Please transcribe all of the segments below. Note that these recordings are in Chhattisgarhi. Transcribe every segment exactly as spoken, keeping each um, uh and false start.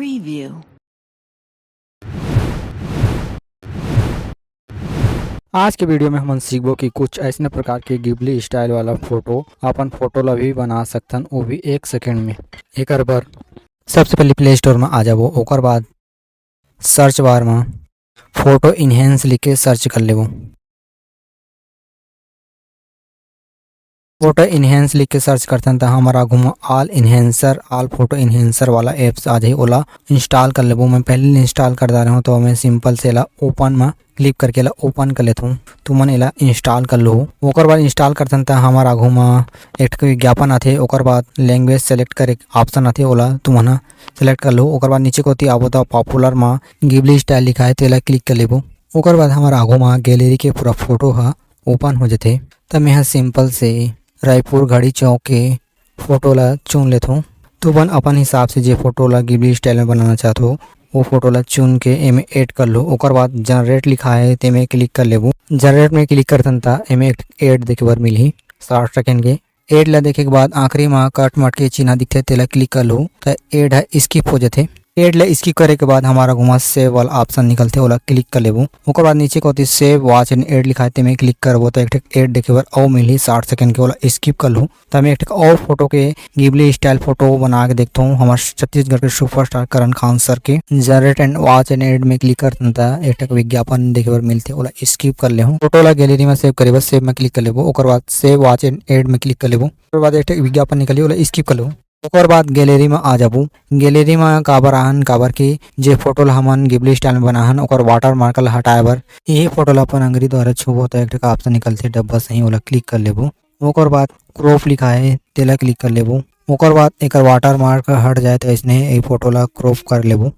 Preview। आज के वीडियो में हमन सीखबो कि कुछ ऐसने प्रकार के गिबली स्टाइल वाला फोटो अपन फोटो ला भी बना सकथन, वो भी एक सेकंड में। एकर बर सबसे पहले प्ले स्टोर में आ जाबो, ओकर बाद सर्च बार में फोटो इनहेंस लिख के सर्च कर लेबो। फोटो इनहेंस लिख के सर्च करथन त हमर आगू म all enhancer, all photo enhancer वाला एप्स आ जाही, ओला इंस्टॉल कर लेबो। मैं पहले इंस्टॉल कर डारे हूँ, तो मैं सिंपल से एला ओपन म क्लिक करके एला ओपन कर लेथूँ। तुमन एला इंस्टॉल कर लो। ओकर बाद इंस्टॉल करथन त हमर आगू म एक ठो विज्ञापन आथे, ओकर बाद लैंग्वेज सेलेक्ट करे ऑप्शन आथे, ओला तुमन ह सेलेक्ट कर लो। ओकर बाद नीचे कोती आबो त पॉपुलर म गिबली स्टाइल लिखा है, तेला क्लिक कर लेबो। ओकर बाद हमर आगू म गैलरी के पूरा फोटो ह ओपन हो जथे। त मैं ह सिंपल से रायपुर घड़ी चौक के फोटो ला चुन लेथों। तुमन अपन हिसाब से जे फोटो ला गिबली स्टाइल में बनाना चाहत हो, वो फोटो ला चुन के एमे ऐड कर लो। ओकर बाद जनरेट लिखा है, तेमे क्लिक कर लेबो। जनरेट में क्लिक करथन त एमे एक ऐड देखे बर मिलही साठ सेकंड के। ऐड ला देखे के बाद आखिरी म कट मट के चिन्हा दिखथे, तेला क्लिक कर लो, त ऐड ह स्किप हो जथे। ऐड ला स्किप करे के बाद हमर आगू म सेव वाला ऑप्शन निकलथे, ओला क्लिक कर लेबो। ओकर बाद नीचे कोती सेव वॉच एंड ऐड लिखा है, तेमे क्लिक करबो त एक ठक ऐड देखे बर अउ मिलही साठ सेकंड के, ओला स्किप कर लो। त मैं एक ठक अउ फोटो के गिबली स्टाइल फोटो बना के देखथों। हमर छत्तीसगढ़ के सुपरस्टार करण खान सर के generate and watch and add में क्लिक करथन त एक ठक विज्ञापन देखे बर मिलथे, ओला स्किप कर लेहूँ। फोटो ला गैलरी में सेव करे बर सेव में क्लिक कर लेबो। ओकर बाद सेव वॉच एंड ऐड में क्लिक कर लेबो। ओकर बाद एक ठक विज्ञापन निकलही, ओला स्किप कर लेबो। ओकर बाद गैलरी में आ जाबो। गैलरी में काबर आहन, काबर कि जे फोटो ला हमन गिबली स्टाइल में बनाहन, ओकर वाटर मार्क ला हटाए बर इही फोटो ला अपन अंगरी द्वारा छूबो त एक ठक ऑप्शन निकलथे डब्बा सही, ओला क्लिक कर लेबो। ओकर बाद क्रॉप लिखा है, तेला क्लिक कर लेबो। ओकर बाद एकर वाटर मार्क हट जाए त अइसने ए फोटो ला क्रॉप कर लेबो।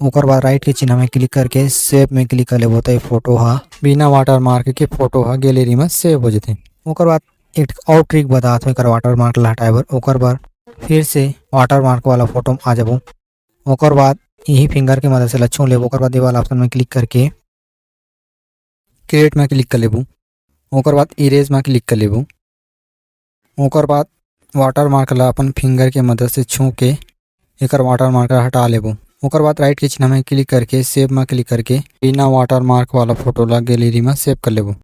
ओकर बाद राइट के चिन्हा में क्लिक करके सेव में क्लिक कर लेबो, त ए फोटो ह बिना वाटर मार्क के फोटो ह गैलरी में सेव हो जथे। ओकर बाद एक ठक अउ ट्रिक बतात हों एकर वाटर मार्क ला हटाए बर। ओकर बर फिर से वाटर मार्क वाला फोटो में आ जाबो। ओकर बाद इही फिंगर के मदद से ला छू लेबो। ओकर बाद ये वाला ऑप्शन में क्लिक करके क्रिएट में क्लिक कर लेबो। ओकर बाद इरेज में क्लिक कर लेबो। ओकर बाद वाटर मार्क ला अपन फिंगर के मदद से छू के एकर वाटर मार्क ला हटा लेबो। ओकर बाद राइट के चिन्हा में क्लिक करके सेव में क्लिक करके बिना वाटर मार्क वाला फोटो ला गैलरी में सेव कर लेबो।